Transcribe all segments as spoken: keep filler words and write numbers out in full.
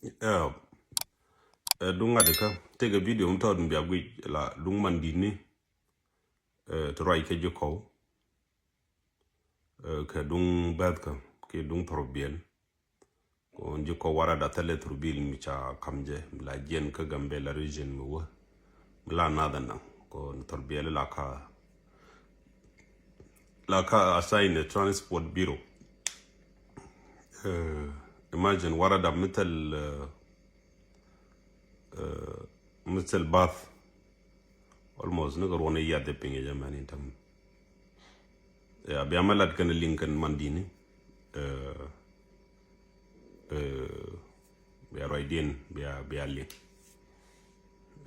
Ɛ, ɛ, duŋ ŋa̱t kä tëkɛ video mi tɔt mi bia guic la duŋ man di̱t ni, ɛ, ti ruac kɛ ji̱ kɔw, ɛ, kɛ duŋ bɛth kä kiɛ duŋ thɔr biɛl. Kɔn ji̱ kɔw warada thilɛ thurbil mi ca kam jɛ mi la jiɛn kä Gambela region mi wä mi la Northern naŋ kɔn thurbil la ka la ka assign ɛ Transport Bureau. Ɛ, imagine warada mi thil, ɛ, ɛ, mi thil bath almost ni kɛ ruɔn i̱ yath ɛ piny ɛ jɛ mɛn in tam. Ya bia ma lat kɛn liŋ kɛn man di̱t ni. Ɛ, ɛ, bia ruacdiɛn bia bia liŋ.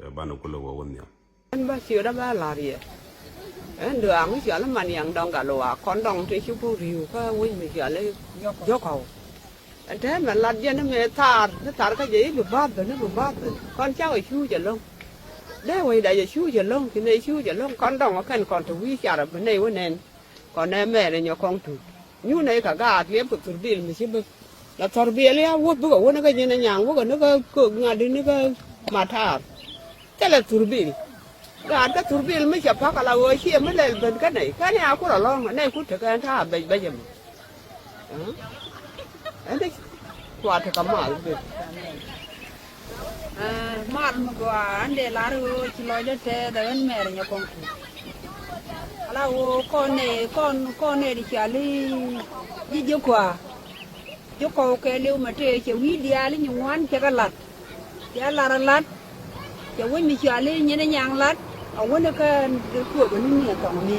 Ɛ, banɛ kulɛ wä wä nhiam. Ɛn bä ciötdä bä la̱r yɛ. Ɛn dɔaŋ mi cɔal i̱ Maniaŋ Dɔŋ Gatluak kɔn dɔŋ te ci buk ri̱i̱w kä wec mi cɔal i̱ Jɔkɔw. Ɛn te mɛ lat jɛn ni mëë thaar ni thaar kä jɛ i̱ bi bath ben i̱ bi bath ben kɔn cakɔ cuuc ɛlɔ̱ŋ. Dee wecda jɛ cuuc ɛlɔ̱ŋ ci nɛy cuuc ɛlɔ̱ŋ kɔn dɔŋ ɔ kɛn kɔn te wi̱i̱ carɛ bi nɛy wä nɛn. Kɔn ɛ mɛɛr ɛ nyɔ kɔŋ tuut nyun ɛ kɛ gaat liɛp kɛ thurbil mi ci bi la thurbil ya wuɔth bikɛ wä ni kä nyin ɛ nyaŋ wä kɛ ni kä köök ŋa̱t ni kä matar. Thilɛ thurbil. Gaat kä thurbil mi cɛ pa̱k ala ɣöö ciɛ mi lɛl ben kä nɛy kä ni a kur alɔ̱ŋ ɛ nɛy kur tekɛ ɛn ta̱a̱ bɛc bɛc ɛmɔ. Ɛn dee kua tekɛ mal ben. Mal mi gɔaa ɛn dee lar ɣöö ci lɔcdä tɛɛth ɛ ɣän mɛɛr nyɛ kɔŋ ku. Ala ɣöö kɔn nɛ kɔn kɔn nɛ di cɔal i̱ ji̱ ji̱ kua. Ji̱ kɔw kɛɛliw mɛ tëë cɛ wi̱i̱ diaal i̱ nyi ŋuan cɛ kɛ la̱t. Cɛ lar alat. Cɛ wec mi cɔal i̱ nyin i̱ nyaŋ lat. A wäni kä kuëk wäni ni ɛ thɔŋ ni.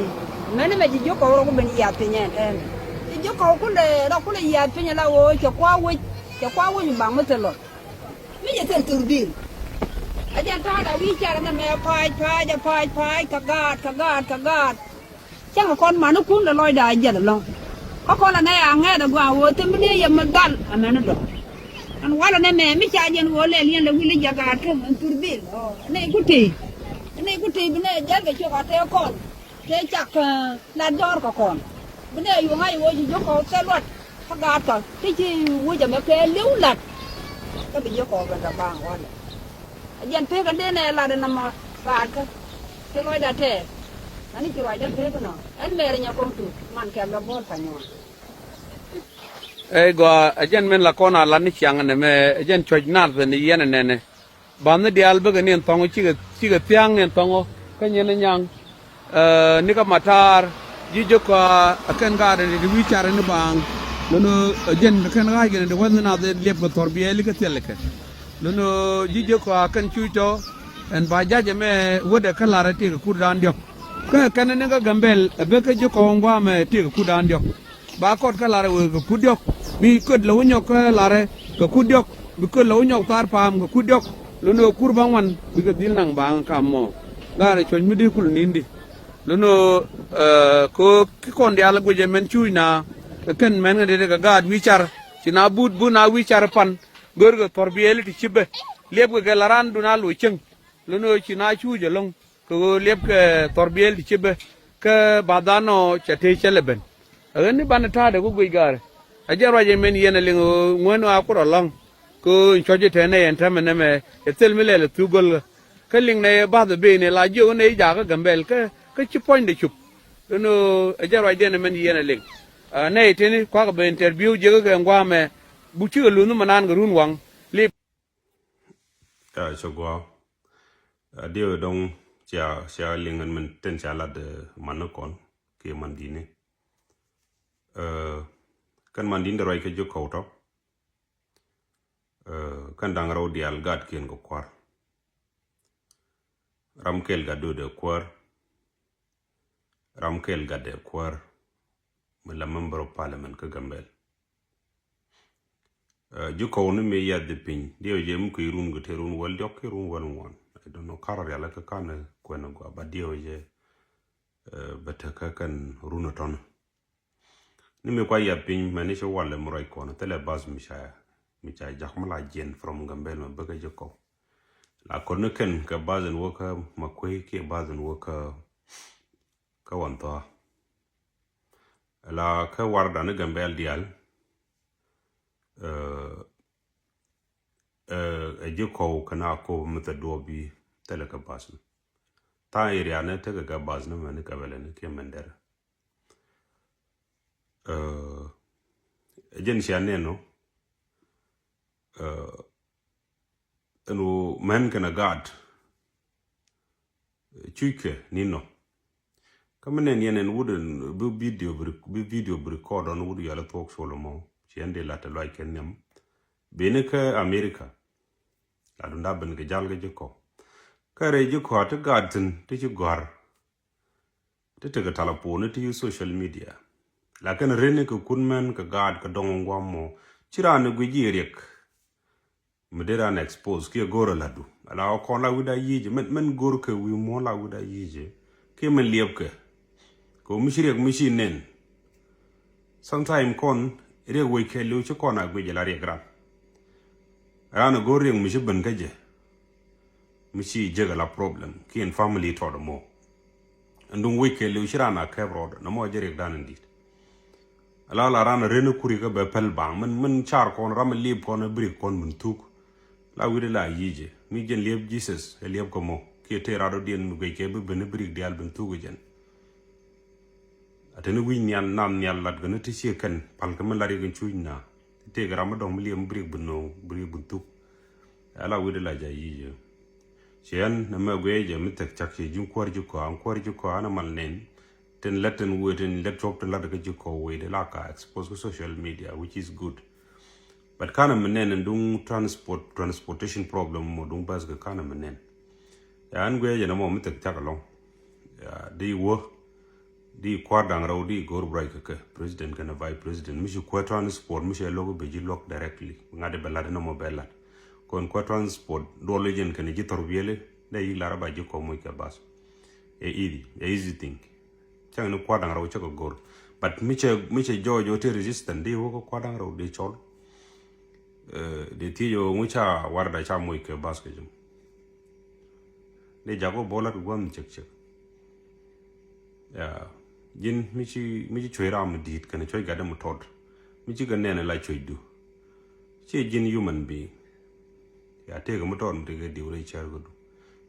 Mɛni mɛ ji̱ ji̱ kɔw rɔ ku ben yiath piny ɛn ɛn. Ji̱ ji̱ kɔw kulɛ rɔ kulɛ yiath piny ala ɣöö cɛ kua wec cɛ kua wec mi baŋ mi thil lɔt. Mi cɛ thil thurbil. A jɛn ta̱a̱ da wi̱i̱ carɛ nɛ mɛ pa̱a̱c pa̱a̱c a pa̱a̱c pa̱a̱c kɛ gaat kɛ gaat kɛ gaat. Cäŋ kɔn manikun lɛ lɔcda a jiɛth ɛlɔ̱ŋ. Kä kɔn la nɛ a ŋɛɛt a gɔaa ɣöö thim bi ni yɛ mi dhal amɛni dɔ̱ŋ. Ɛn walɛ nɛ mɛ mi ca jɛn ɣöö lɛl yɛn lɛ wi̱l i̱ jɛ gaat tum ɛn thurbil. Nɛ iku tëë. Nɛ iku tëë bi nɛ jɛl kɛ cok a tëë kɔn. Tëë cak lat jɔ̱ɔ̱r kɛ kɔn. Bi nɛ yuɔ̱ŋ a iwä ji̱ ji̱ kɔn thil luɔt. Kä gaat kɔ ti ci wec ɛmɛ kɛ li̱w la̱t. Kä bi ji̱ kɔn ben kɛ baaŋ walɛ. A jɛn pek ɛn dee nɛ lat ɛn ɛmɔ gaat kä. Ti lɔcda tɛɛr. Ani ci ruacdä pek ɛnɔ ɛn mɛɛr nyɛ kɔŋ tuut man kɛm dɔ bo̱o̱l pa nyuɔ̱ɔ̱n. Ɛ gɔaa ɛ jɛn min la kɔn a lat ni ciaŋ ɛnɛ mɛ ɛ jɛn cuɔ̱c naath ben ni yɛn ɛnɛnɛ. Ba̱th ni diaal bikɛ ni ɛn thɔŋɔ cikɛ cikɛ thia̱a̱ŋ ni ɛn thɔŋɔ kä nyin ni nyaŋ. Ɛ, ni kä matar ji̱ ji̱ kɔaa ɛ kɛn gaat ɛn ti wi̱i̱ car ɛn ni baaŋ. Lo̱n ɛ jɛn kɛn ɣa̱a̱c kɛn ti wɛth ni naath ɛ liɛp kɛ thɔr biɛɛli kä thilɛ kɛ. Lo̱n ɛ ji̱ ji̱ kɔaa kɛn cuc tɔ ɛn ba ja̱c ɛmɛ wädɛ kä la̱rɛ tëëkɛ kut daan diɔ̱k. Kä kɛn ni kä Gambɛl ɛ bek kä ji̱ kɔɔŋ gua̱a̱mɛ tëëkɛ kut daan diɔ̱k. Ba kɔt kä la̱rɛ wee kɛ kut diɔ̱k bi köt lɛ wä nyɔk kä la̱rɛ kɛ kut diɔ̱k bi köt lɛ wä nyɔk thar pa̱a̱m kɛ kut diɔ̱k. Lo̱n ɛ kur ba ŋuan bikɛ dhil naŋ baaŋ kam mɔ. Gaarɛ cuɔ̱c mi dee kul ni̱n di. Lo̱n ɛ, ɛ, kɛ ɣöö ki kɔn diaal guicɛ mɛn cuuc na kɛ kɛn mɛn kɛ dee kɛ gaat wi̱i̱ car ci na but but na wi̱i̱ car pan. Görkɛ thɔr biɛɛli ti ci bä liɛpkɛ kɛ la raan dun a loc cäŋ. Lo̱n ɣöö ci na cuuc ɛlɔ̱ŋ kɛ ɣöö liɛpkɛ thɔr biɛɛl ti ci bä. Kä bath dan ɔ cɛ tëë cä lɛ ben. Ɛ ɣän ni banɛ ta̱a̱dɛ ku guic gaarɛ. A jɛ ruac ɛmɛn yɛn ɛ liŋ ɣöö ŋuän ɣöö a kur ɛlɔ̱ŋ. Kɛ ɣöö in cuɔ̱c itɛn nɛ yɛn täämɛ nɛmɛ ɛ thil mi lɛl ɛ thuk go̱lkä. Kä liŋ nɛ bath ɛ ben ɛ la jiök nɛ i̱ jakä Gambɛl kä kä ci puɔ̱nydɛ cup. Lo̱n ɣöö ɛ jɛ ruacdiɛn ɛmɛn yɛn ɛ liŋ. Ɛ nɛ iteni kuakä ben interview jiäkä kɛ ŋuamɛ. Buk cikɛ luth ni mɛ naan kɛ run waŋ. Lip. Ya cɛ gua̱a̱. A diɛ wee dɔŋ cia cia liŋ ɛn min ten cia lat, ɛ, man ni kɔn kiɛ man di̱t ni. Ɛ, kɛn man di̱t ni dee ruac kɛ ji̱ kɔw tɔ. Ɛ, kɛn da̱ŋ rɛw diaal gatkiɛn kɛ kua̱r. Ram kɛl gat dödɛ kuäär. Ram kɛl gat dɛ kuäär. Mi la member of parliament kä Gambɛl. Ɛ, ji̱ kɔw ni mi yath di piny diɛw jɛ mi kui̱ run kɛ te run wäl diɔk ki run wäl ŋuan. I don't know karɔ rialɛ kä kan kuɛn gua ba diɛw jɛ. Ɛ, bɛ te kä kɛn run tɔn. Ni mi kua yath piny mɛ ni ci walɛ mi ruac kɔn thilɛ bas mi ca mi ca jak mi la jiɛn from Gambɛl mɛ bä kä ji̱ kɔw. La kɔn ni kɛn kɛ bas in wä kä ma kui̱ kiɛ bas in wä kä kä wan thɔa. La kä warda ni Gambɛl diaal. Ɛ, Ji̱ kɔw kɛn a kop mi thɛ duɔp bi thilɛ kɛ bas ni. Tha̱a̱ŋ area ni tekɛ kɛ bas ni mɛn ni kɛ bɛlɛ ni kiɛ mɛn derɛ. Ɛ jɛn cia nɛn nɔ. Ɛn ɣöö mɛn kɛn a gaat cuckɛ ni nɔ. Kä mi nɛn yɛn ɛn wut ɛn bi video bi rec- bi video bi record ɔn wut yɔl ɛ thuɔk col ɛmɔ. Ci ɛn di lat ɛ luac kɛn nhiam. Beni kä America. Lat dunda ben kɛ jal kɛ ji̱ kɔ. Kä rɛy ji̱ kɔ a ti gaat thin ti ci gɔ̱a̱r. Ti tekɛ talapon ti yu social media. Lakin ren ni kɛ kun mɛn kɛ gaat kɛ dɔŋ ŋuam mɔ. Ci raan ni guic ji̱ riɛk. Mi dee ran expose kiɛ go̱r a ladu ala ɔ kɔn la wi̱da yi̱i̱jɛ mɛn mɛn go̱r kɛ wi̱i̱ muɔ̱n la wi̱da yi̱i̱jɛ. Kiɛ mɛn liɛpkɛ kɛ mi ci riɛk mi ci nɛn. Sometime kɔn riɛk wec kɛ liw ci kɔn a guic ala riɛk ran. Ran a go̱r riɛk mi ci ben kä jɛ mi ci jek ala problem kiɛ in family tɔt mɔ. Ɛn duŋ wec kɛ liw ci ran a kɛp rɔɔd na mɔ jɛ riɛk dan in dit. Ala la ran a ren a kuri kä bɛ pɛl baŋ mɛn mɛn car kɔn ram a liep kɔn a birik kɔn min thuk. La wi̱ri la yi̱i̱jɛ mi jɛn liep Jesus ɛ liep kä mɔ kiɛ tëë rat ɔ diɛn mi guic kɛ bi ben a birik diaal bin thuk ɛ jɛn. A teni wi̱c nhial nam nhial lat gɛ ni ti ciek kɛn pal kɛ mi lat yɛ kɛn cuc na. Tëëkɛ ram mi dɔ̱ŋ mi liɛm bi riɛk bi no̱o̱ŋ bi riɛk bi thuk. Ala wi̱dɛ la ja yi̱ jɛ. Ciɛ ɛn nɛ mɛ guiɛ jɛ mi thɛk cak ciɛ ji̱ kuäär ji̱ kɔaa kuäär ji̱ kɔaa nɛ mal nɛn. Tin lät tin wee tin lät cuɔp tin lat kä ji̱ kɔɔ wee de la ka expose kä social media, which is good. But kanɛ mi nɛn ɛn duŋ transport transportation problem mɔ duŋ bas kɛ kanɛ mi nɛn. Ya ɛn guiɛ jɛ nɛ mɔ mi thɛk cak alɔŋ. Ya di wä. Di kua̱r da̱ŋ rɛw di go̱r bric kɛ kɛ president kɛnɛ vice president mi ci kuɛ transport mi cɛ lo̱k bɛ ji̱ luɔk directly ŋa̱t bɛ lat inɔ mɔ bɛ lat. Kɔn kuɛ transport duɔl jɛn kɛnɛ ji̱ thɔr biɛli dee yi̱ lar ba ji̱ kɔ moc kɛ bas. Ɛ easy, ɛ easy thing. Cäŋ ni kua̱r da̱ŋ rɛw cä kɛ go̱r. But mi cɛ mi cɛ jɔɔc ɔ te resistant di wä kɛ kua̱r da̱ŋ rɛw di cɔl. Di thiec ɔ ŋu ca warda ca moc kɛ bas kɛ jum. Dee jak wä bä lat kɛ gua̱n cek cek. Ya ji̱n mi ci mi ci cuec ram mi di̱i̱t kɛnɛ cuec gatdä mi tɔt mi ci kɛ nɛn la cuecdu. Ciɛ ji̱n human being. Ya tëëkɛ mi tɔt mi tëëkɛ diw rɛy cär kädu.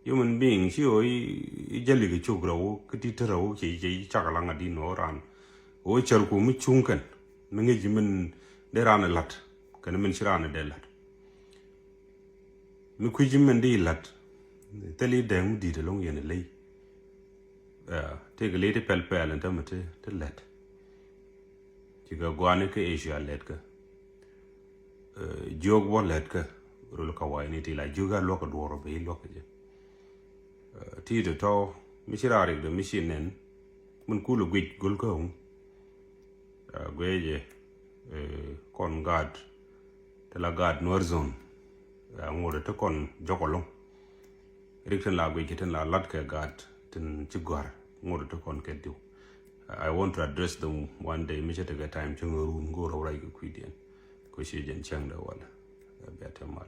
Human being ci ɣöö i̱ jäli kɛ cuk rɛw kä ti te rɛw ci ci cak laŋ a di̱n ɣöö ran ɣöö cär ku mi cuŋ kɛn mi ŋi̱c min dee ran ɛ la̱t kɛn min ci ran ɛ dee la̱t. Mi kui̱ci mɛn di la̱t thil i̱ dɛɛŋ mi di̱i̱t ɛlɔ̱ŋ yɛn ɛ ley. Tëëkɛ ley ti pɛl pɛl ɛn tämɛ ti ti lɛt. Cikɛ gua̱a̱ni kä Asia lɛt kä jiök bä lɛt kä rul kä wa̱i̱ni ti la jiök a luɔk kɛ duɔ̱ɔ̱r ɔ ben i̱ luɔk kɛ jɛ. Ti tɔ̱tɔ̱ mi ci raar riɛkdɛ mi ci nɛn min kul ɛ guic go̱l kä ɣöŋ. Guiɛ jɛ kɔn gaat ti la gaat Nuer zone. Ŋot ti kɔn jɔk ɛlɔ̱ŋ. Rik tin la guic kɛ tin la lat kɛ gaat tin ci gɔ̱a̱r ŋot ti kɔn kɛ diw. I want to address them one day mi cɛ tekɛ time cäŋ run go̱o̱r ɔ rac kɛ kui̱diɛn. Kɛ ci jɛn cäŋ dɛ walɛ. Bia te mal.